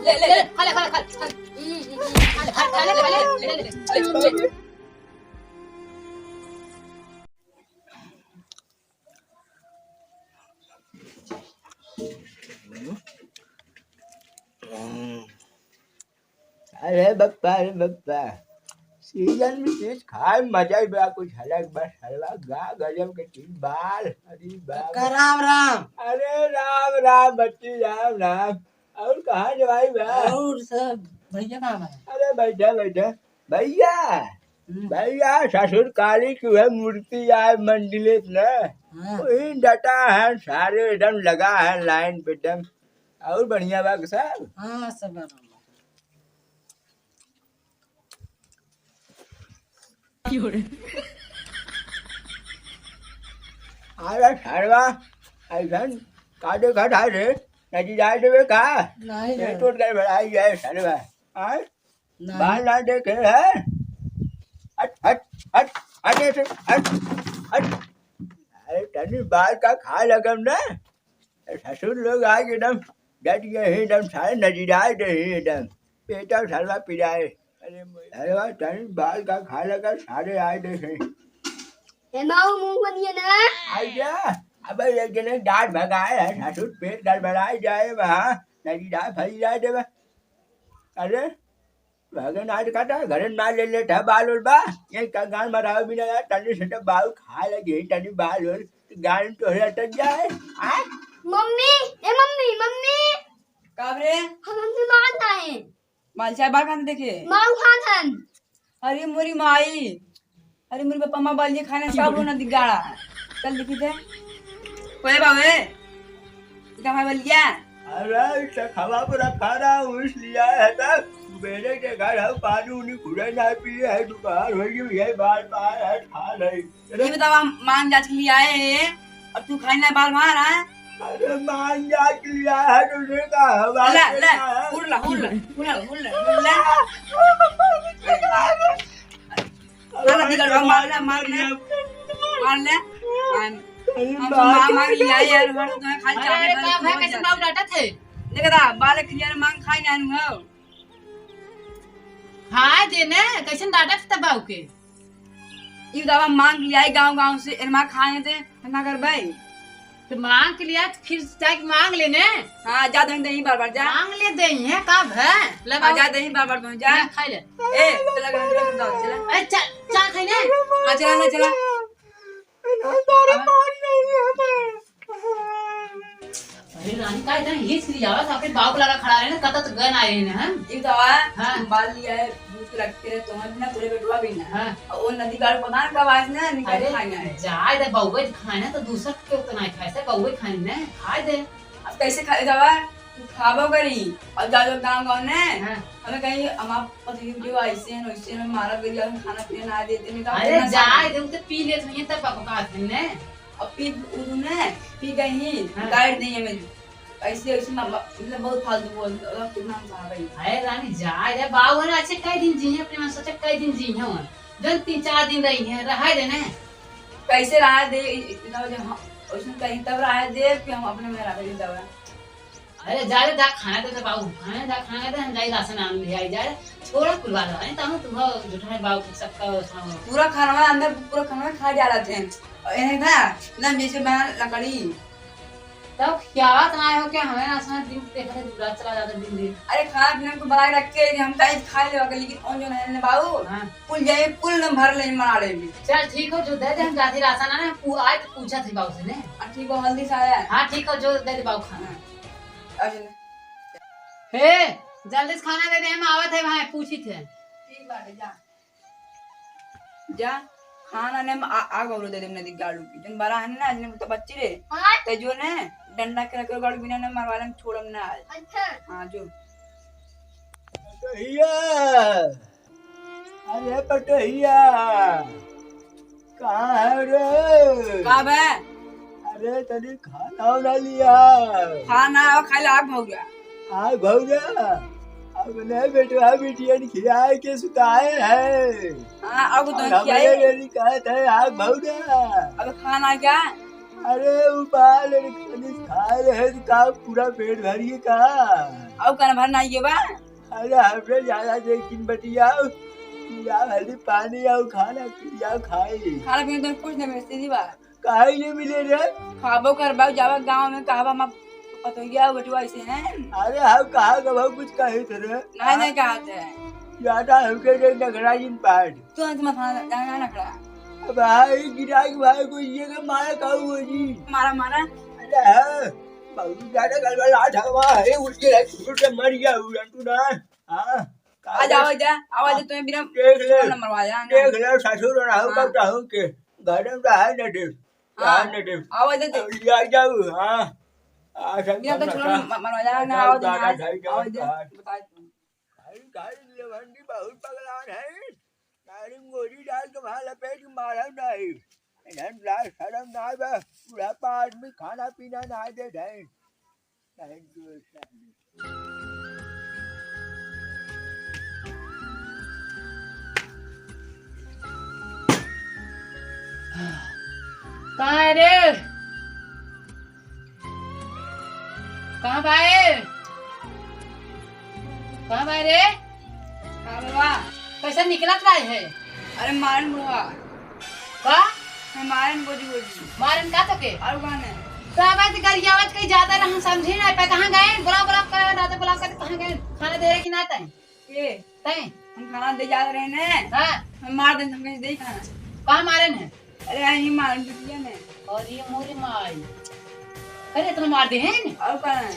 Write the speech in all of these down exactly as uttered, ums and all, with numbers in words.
ले, ले, ले, खा ले, खा ले, खा ले, खा ले। हम्म, हम्म, हम्म, खा ले, खा ले, खा ले, खा ले, खा ले, खा ले। अरे बप्पा, अरे बप्पा, सीजन में चीज खाए मजा ही बा, कुछ अलग बा, हलवा गा गजब के चीज बाल, अरे बाप। काका राम राम। अरे राम राम बच्ची, राम राम। और कहाँ जवाई बा? और सब भैया कहाँ बा? अरे बैठा बैठा। भैया, हम्म। भैया, ससुर काली की वह मूर्ति आए मंदिर में, हाँ। वही डटा है, सारे एकदम लगा है लाइन पे एकदम। और बढ़िया बा सब? हाँ, सब बढ़िया। अरे सरवा, ऐसन का देखत है रे? नदी जाए देवे का? नहीं ये रे। टूट गए भलाई है सरवा। आय? नहीं। बाल ना देखे है? हट, हट, हट, हट, ऐसे, हट, हट। अरे तनी बाल का खाए लगम ना। ससुर लोग आके एकदम डट गए हैं, एकदम सारे नजराए दे हैं, एकदम पेटा साला पिराए। अरे मोए, अरे वाह, तनी बाल का खाए लगा, सारे आए दे हैं। ए माऊ, मुंह बनिए ना। आई जा, अबे एक जने डांट भगाए है, ससुर पेट गड़बड़ाए जाए वहाँ, नजराए फरियाए देवे। अरे भगन आज काटा, घरे ना ले लेता बाल ओल बा। ये का गान मरावे बिना यार, तनी से तो बाल खाए लगे, तनी बाल ओल, गान तो है अटक जाए। आ? मम्मी, ए मम्मी, मम्मी। का रे? हम हमसे बाल खाए। बाल चाहे बाल खाने देखे? माऊ खान हन। अरे मोरी माई, अरे मोरी पापा, माँ बालिया खाने सब लोग नदी गाड़ा। चल देखी थे। ओए बाबे, इधर हमारे बलिया। अरे, इतना खावा पूरा खा रहा हूँ, इसलिए आया है तब। मेरे के घर हम पानी उनी खुले ना पिए है, दुकान हो गई है, बार बार है, खा नहीं। ये बतावा, मांग जांच के लिए आए हैं, और तू खाई ना बाल मार, हाँ? अरे, मांग जांच के लिए आया है, तुझे का हवा ले, देना ले, है? उड़ ला, उड़ ला, उड़ ला, उड़ ला, उड़ ला। मार ले, निकल, मार ले, मार ले। मार ले। हम, अरे हम तो मार, मार मार लिया यार, हम तो खाली अरे, चावल अरे, वाले का भाई, कैसे बाबू डांटत है? देख दा, बाल के लिए मांग खाई ना हो। खाए दे ने, कैसे डांटत है बाबू के? ई दवा मांग लिया गांव गांव से, एनमा खाए दे, ना कर भाई। तो मांग के लिया, तो फिर जाके मांग ले ने। हाँ, जा दही, दही बार बार जा। मांग ले दही है, कब है? ले हाँ, बाबू। जा दही बार बार दही, जा। ले, खाई ले। ए, चला घर में दो, चला। ए, चा-, चा खाई ने। हाँ, चला ना, चला। अरे रानी, का इतना हिच के लियावा, सबके बाबू लगा खड़ा रहे ना, कतत गए ना रहे ना, हम। ई दवा, हाँ। बाल लिया है, भूख लगते रहे, तो हम ना पूरे बेटवा भी ना। हाँ। और वो नदी गाड़ पता ना कब आज ना, निकल अरे, खाना है। जाए दे, बाबू खाए ना, तो दूसर के उतना ही खाए, से बाबू खाए ना, खाए दे। अब कैसे खाए दवा? तू खाबो करी। और जा, जो गाँव, गाँव ने, हाँ। हमें कहीं हमार पति जो ऐसे हैं, वैसे हैं, मारा गया, हम खाना पीना ना देते, नहीं तो हम अरे ना जाए खाते। दे, उ तो पी लेत होइहैं, तब बाबू का हाथ में ने। अब पी, उ ने, पी गई, हाँ। गाड़ दी हमें। ऐसे, ऐसे ना, मतलब बहुत फालतू बोल, अब कितना हम खा रही। अरे रानी, जाए दे, बाबू ने अच्छे कई दिन जी हैं, अपने मन सोचे कई दिन जी हैं, जन तीन चार दिन रही हैं, रहा दे ने। कैसे रहा दे, इतना जो हम, उसने कहीं तब रहा दे कि हम अपने में रहा दे दवा। अरे जा रे, जा खाना दे दे बाबू, खाना जा, खाना दे, हम जाई राशन आन ले आई जा रे। छोड़ा कुल बात, अरे तहु तू हो, जुठाए बाबू, सबका खाओ। पूरा खाना अंदर, पूरा खाना खा जा रहे थे। और इन्हें था, एकदम जैसे बना लकड़ी। तब क्या बात ना हो कि हमें राशन दिन देखा था, दूरा चला जाता दिन दिन। अरे खाना पीना को बना के रख के हम टाइम खा ले, लेकिन उन जो नहीं ने बाबू, हाँ। कुल जाए, कुल न भर ले, मना ले भी। चल ठीक हो, जो दे दे, हम जाते राशन आने, पू-, आए तो पूछा थे बाबू से ने। हाँ, ठीक हो, हल्दी से आया। हाँ, ठीक हो, जो दे दे बाबू खाना। हाँ। अच्छा। हे, जल्दी से खाना दे दे, हम आवत है भाई, पूछी थे। ठीक बात है, जा। जा, खाना ने आ, आ गौरव दे दे, नदी गाड़ू की। जन बड़ा है ना, आज ने तो बच्ची रे। हाँ। ते जो ने, डंडा के रखे गाड़ू बिना ने मरवा ले, छोड़म ना आज। अच्छा। हाँ, जो। भैया। अरे पटोहिया, कहाँ है रे? का बे? अरे तनी खाना उना लिया। खाना और खाए ला आग भौजा। आग भौजा? अपने बेटवा बिटियन खियाए के सुताए है। हाँ, अब तो और खियाए। हमरे बेरी कहत है आग भौजा। अब खाना क्या? अरे उबाल रे, तनी खाए रहे तो का पूरा पेट भरिए का? अउ कन भर नाई के बा? अरे, हमसे ज्यादा देख किन बतियाओ। या हल्दी पानी आओ, खाना पी आओ, खाई। खाना पीना तो कुछ नहीं मिले, सीधी बात। काहे नहीं मिले रे? खाबो करबा, जावा गाँव में, कहबा हम पतोहिया बेटवा ऐसे हैं। अरे, हम कहाँ का भाव कुछ कहे थे रे? नहीं, नहीं कहा थे। ज्यादा हमके जे नखरा जिन पाट। तू हमसे मत खाना, जाना नखरा। अब भाई, गिराई के भाई को ये के मारा का हुआ जी? मारा, मारा। अरे, हाँ, बहुत ज्यादा गलबलाहट हवा है, उसके लिए छूट के मर गया हूँ, तू ना। हाँ, आ जाओ, जा, आवाज हाँ, तुम्हें बिना देख ले, फोन नंबर वाला, हाँ, देख ले, ससुर और आहू हाँ। का कहूँ के, घर में तो है ना देख, हाँ। है ना देख। आवाज दे। अब ले आ जाओ, हाँ। आ, सब बिना तो करना छोड़ो, था। म-, मरवा जा, ना, जाओ, आवाज, जाओ, ना, जाओ, जाओ, आवाज दे, जाओ। बता दो। भाई, भाई, लेवंडी बहुत पगलान है। गाड़ी में गोली डाल के वहाँ लपेट के मारा नहीं। इधर लाज शरम ना बा, बुढ़ापा आदमी खाना पीना ना दे ढाई। कहाँ है रे? कहाँ बाए? कहाँ बाए रे? हाँ बाबा। कैसे निकलत रहे है? अरे मारन बुढ़वा। का? मैं मारन गोजी गोजी। मारन का तोके? और कौन है? तो अब आज गरियावत कहीं ज्यादा ना, हम समझी ना पे कहाँ गए? बुला बुला कर, रात बुला कर कहाँ गए? खाना दे रहे कि ना तय? ये? तय? हम खाना दे जा रहे हैं। हाँ। हम मार दे, हम कहीं दे खाना। कहाँ मारन है? अरे, यहीं मारन बिटिया में। और ये मोरी माई। अरे, इतना मार दे हैं? और कौन है?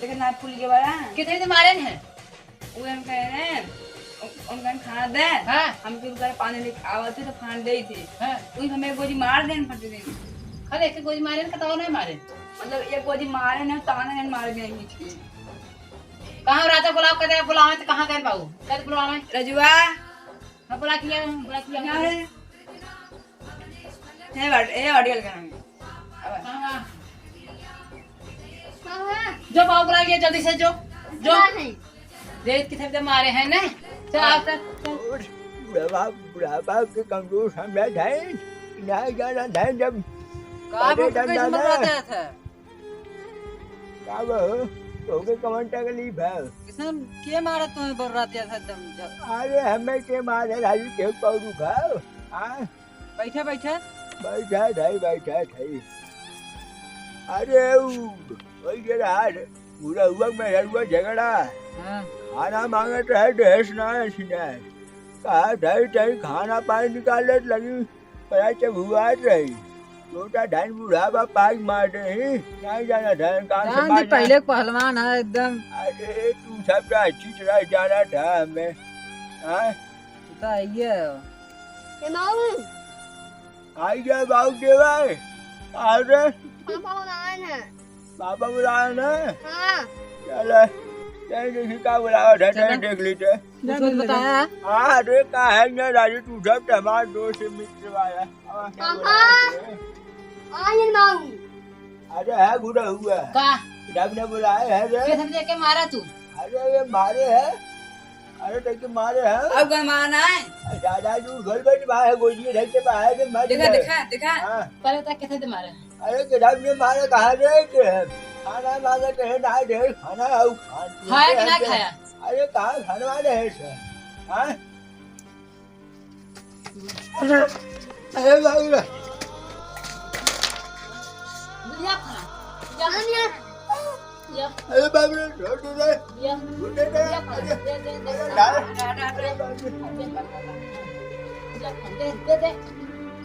देखे ना फूल के बड़ा। कितने दिन मारन है? वो हम कह रहे हैं, उन-, उनका खाना दे, हाँ। हम फिर उधर पानी लेके आवत थे तो खाना दे थे। हाँ। वही हमें गोली मार देन फटे दिन। खाली एक गोली मारे न, कतवा नहीं मारे। मतलब एक गोली मारे न, ताना नहीं मार गए कुछ के। कहाँ राजा गुलाब का दे, बुलावे तो कहाँ गए बाबू? कद बुलावे? रजुआ। हाँ, बुला किया, बुला किया। यहाँ है। हे बड़-, हे ऑडियल करेंगे। अब हाँ, हाँ। हाँ, हाँ। जो बाबू बुला लिया, जल्दी से जो, जो। हाँ, है। देख किथे तो मारे हैं ना। चल, हाँ। आओ, चल, चल। और बुढ़ावा, बुढ़ावा के कमजोर समझा है। ना जाना है जब का बाटे बाबू डंडा कैसे ना। मरवाते थे? का बा हो? तोके कवन तकलीफ है? किसन के मारा तुम्हें बर्रात या था एकदम जब? अरे हमें के मारे राजू के पौरू खाओ। हाँ? बैठे, बैठे। बैठे ठाई, बैठे ठाई। अरे उ, वही के रहा रे, पूरा हुआ मेहरुआ झगड़ा। हाँ। खाना मांगत रहे, देश ना है सिनाए। कहा ठाई ठाई खाना पानी निकालत लगी। पराई चबुआत रही। छोटा धन बुढ़ावा पाई मार देही। नहीं जाना धन काम से जान दे, बाज ना। पहले के पहलवान है एकदम। अरे, तू सब तो अच्छी तरह जाना था हमें। हाँ? तू तो आइए हो। ए माऊ। आई जा बाबू देवा। अरे। पापा बुलाए हैं। पापा बुलाए हैं? हाँ। चल, चल देखी का बुलावा था, चल। चल देख लीजिए। कुछ बताया? हाँ, अरे का है ना राजू, तू सब तो हमारे दोस्त मित्र वाला। पापा, आयन माऊ। अरे है बुढ़ा हुआ। का? रब ने बुलाए है रे। किधर देके मारा तू? अरे ये मारे है। अरे देख के मारे है। अब कोई मारना है? दादा तू घर बैठ बाहर गोजी ढक के बाहर के मर देखा, गए। देखा, देखा। हाँ। पहले तक किधर दे मारा है? अरे के रब ने मारे कहा रे के है? खाना मांगे तो है ना दे, खाना आऊ खान। खाया कि ना खाया? अरे कहाँ खानवा रहे से? हाँ? अरे, अरे बाप रे। बुढ़िया खा। जा। जा। अरे बाप रे, छोड़ दे। जा। छोड़ दे। जा खा। दे, दे, दे। अरे यार। अरे बाप रे। जा खा, दे, दे, दे।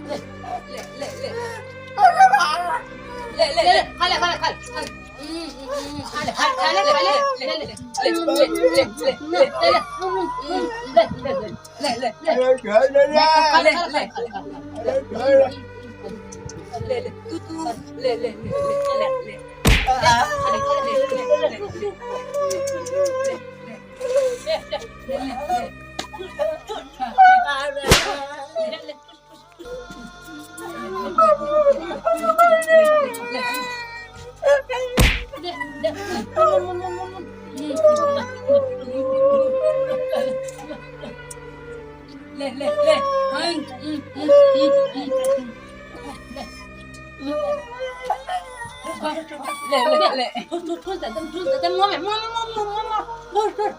ले, ले, ले, ले। अरे बाप रे। ले, ले, ले, ले। खा ले, खा ले, खा ले, खा ले। हम्म, हम्म, हम्म। खा ले, खा ले, खा ले, खा ले। ले, ले, ले, ले, ले, ले, ले, ले। हम्म, हम्म, ले, ले, ले। ले, ले, ले। अरे, छोड़ दे रे। ले, ले, ले। अरे, छोड़। ले, ले, तू, तू, ले, ले, ले। ले, ले, ले। ले, ले, ले। ठुस, ठुस, ठुस दे, ठुस दे, मुँह में, मुँह में, मुँह में, मुँह में, मुँह में। ठुस, ठुस।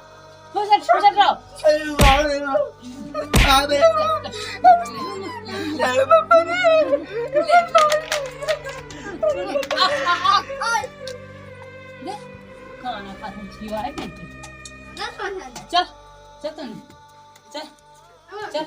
ठुस, ठुस, ठुस। अरे बाप रे बाप। अरे। अरे बाप रे। आ, आ, आ, आ। देख, खाना खाते छिवा है कि नहीं? ना खाना। चल, चल तनी। चल, चल,